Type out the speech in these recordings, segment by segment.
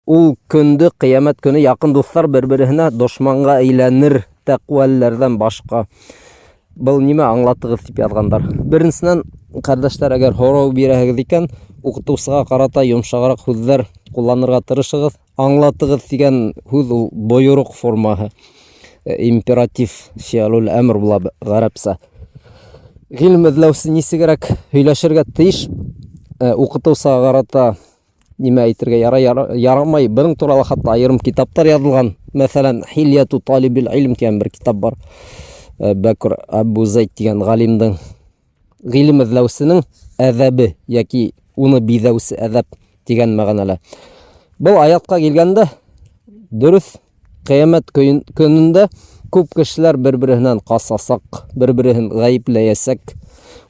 Ул көндө, ҡиәмәт көнө, яҡын дуҫтар бер-береһенә дошманға әйләнер, тәҡүәлеләрҙән башҡа. Был нимә аңлатығыҙ дип яҙғандар. Беренсенән, ҡәрҙәштәр, әгәр һорау бирәһегеҙ икән, уҡытыусыға ҡарата йомшағыраҡ һүҙҙәр ҡулланырға тырышығыҙ. Аңлатығыҙ дигән һүҙ ул бойороҡ формаһы. Э, императив фиалул әмр була гарәпсә. Ғилем эҙләүсе нисегерәк һөйләшергә тейеш? Э, уҡытыусыға ҡарата нимә әйтергә ярай, ярамай. Бының турала хатта айырым китаптар яҙылған. Мәҫәлән, Хильяту талибил илм дигән бер китап бар. Э, Бәкр Абу Зайд дигән галимдең ғилем эҙләүсенең әҙәбе яки уны биҙәүсе әҙәп дигән мәғәнәлә. Был аятҡа килгәндә, дөрөҫ, Ҡиәмәт көнөндә күп кешеләр бер-береһенән ҡасасаҡ, бер-береһен ғәйепләйәсәк,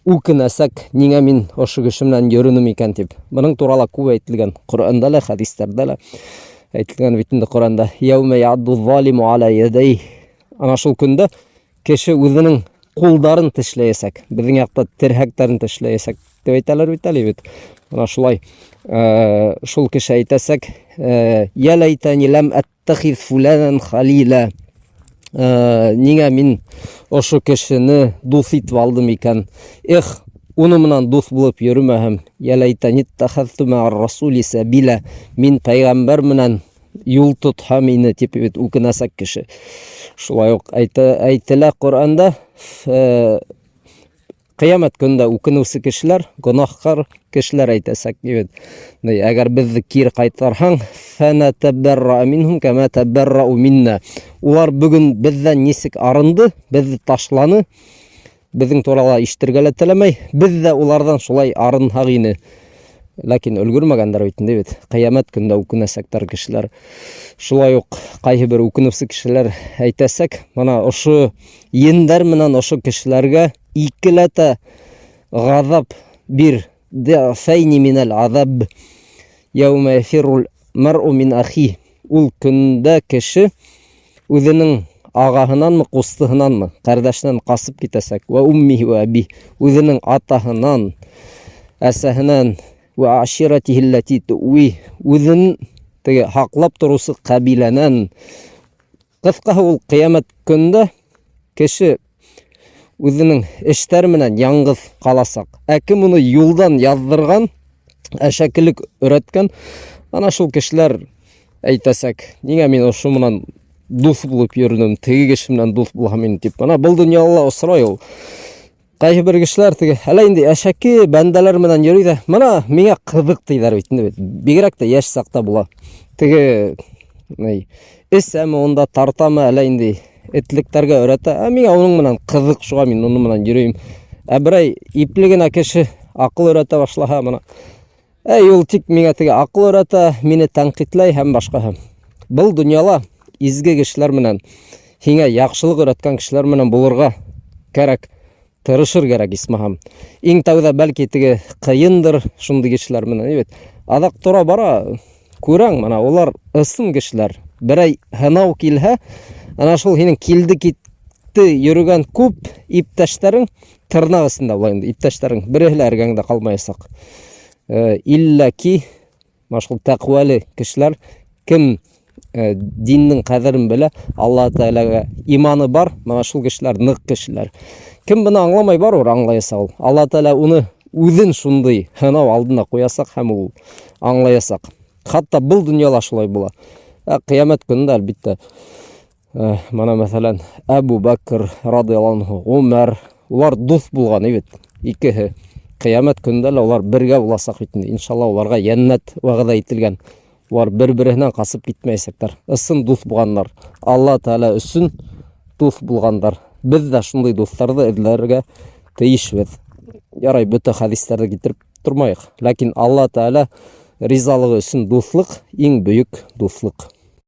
үкенәсәк, ниңә мин ошо кеше менән йөрөнөм икән дип. Бының турала күп әйтелгән Ҡөрьәндә лә, хәдистәрҙә лә әйтелгән бит инде Ҡөрьәндә. Яумә яъду залиму аля ядәйһ. Ана шул көндә кеше үзенең кулдарын тешләйәсәк. Беҙҙең яҡта терһәктәрен тешләйәсәк дип әйтәләр бит әле бит. Мына шулай э, шул кеше әйтәсәк, э, я ләйтәни ләм әттәхиз фуланан халила. Э, ниңә мин ошо кешене дуҫ итеп алдым икән? Эх, уны менән дуҫ булып йөрөмәһәм. Я ләйтәни иттәхәҙту мәғәр расули сәбилә. Мин пәйғәмбәр менән юл тотһам ине дип бит үкенәсәк кеше. Шулай ук әйтә, әйтелә Коръәндә, э, кыямәт көнендә үкенүсе кешеләр, гөнаһкар кешеләр әйтәсәк бит. Әгәр безне кире кайтарһаң, фәнәтәбәрра минһум кәмә тәбәррау минна. Улар бүген бездән нисек арынды, безне ташланы, Беҙҙең турала ишетергә лә теләмәй. Беҙ ҙә уларҙан шулай арынһаҡ ине. Ләкин өлгөрмәгәндәр бит инде бит. Ҡиәмәт көндә үкенәсәктәр кешеләр. Шулай уҡ ҡайһы бер үкенеүсе кешеләр әйтәсәк, мына ошо ендәр менән ошо кешеләргә икеләтә ғазап бир. Ди'фәйни минәл азаб. Яумә яфиррул мәр'у мин ахи. Ул көндә кеше үзенең ағаһынанмы, ҡустыһынанмы, ҡәрҙәшенән ҡасып китәсәк. Вә уммихи вә әби. Үзенең атаһынан, әсәһенән, вә аширатихилләти туи. Үзен теге һаклап торучы кабиләнән. Кыскаһы ул кыямәт көндә кеше үзенең эштәре менән яңгыз каласак. Ә кем уны юлдан яздырган, әшәкелек өйрәткән, ана шул кешеләр әйтәсәк, ниңә мин ошо менән дуҫ булып йөрдем, теге кеше менән дуҫ булһам инде дип. Ана был дөньяла осрай ул. Ҡайһы бер кешеләр теге, әллә инде әшәке бәндәләр менән йөрөй ҙә, мына миңә ҡыҙыҡ тиҙәр бит инде. Бигерәк тә йәш саҡта була. Теге ни, эсәме унда, тартамы, әллә инде этлектәргә өйрәтә. Ә миңә уның менән ҡыҙыҡ, шуға мин уның менән йөрөйм. Ә берәй ипле генә кеше аҡыл өйрәтә башлаһа, мына Әй, ул тик миңә теге акыл өйрәтә, мине тәнҡитләй һәм башҡаһы. Был дөньяла изге кешеләр менән, һиңә яҡшылыҡ өйрәткән кешеләр менән булырға кәрәк, тырышыр кәрәк исмаһам. Иң тәүҙә бәлки теге ҡыйындыр шундый кешеләр менән, бит. Аҙаҡ тора бара күрәң, мына улар ысын кешеләр. Берәй һынау килһә, ана шул һинең килде китте йөрөгән күп иптәштәрең тырнаҡ эсендә була инде иптәштәрең береһе лә эргәңдә ҡалмаясаҡ. Э, иллә ки менә шул тәкъвәле кешеләр кем э, диннең кадерен белә, Алла Тәгаләгә иманы бар, менә шул кешеләр нык кешеләр. Кем быны аңламай, барыбер аңлаясак ул. Алла Тәгалә уны үзен шундый һынау алдына куясак һәм ул аңлаясак. Хатта был дөньяла шулай була. Ә кыямәт көнендә әлбиттә Э, мына мәсәлән, Әбу Бәкр радиаллаһу анһу, Умәр, улар дуҫ булған бит, икеһе. Ҡиәмәт көнөндә лә улар бергә буласаҡ бит инде. Иншалла, уларға йәннәт вәғәҙә ителгән. Улар бер-береһенән ҡасып китмәйәсәктәр. Ысын дуҫ булғаннар. Алла Тәғәлә өсөн дуҫ булғандар. Беҙ ҙә шундай дуҫтарҙы эҙләргә тейешбеҙ. Ярай, бөтә хәдистәрҙе китереп тормайыҡ. Ләкин Алла Тәғәлә ризалығы өсөн дуҫлыҡ иң бөйөк дуҫлыҡ.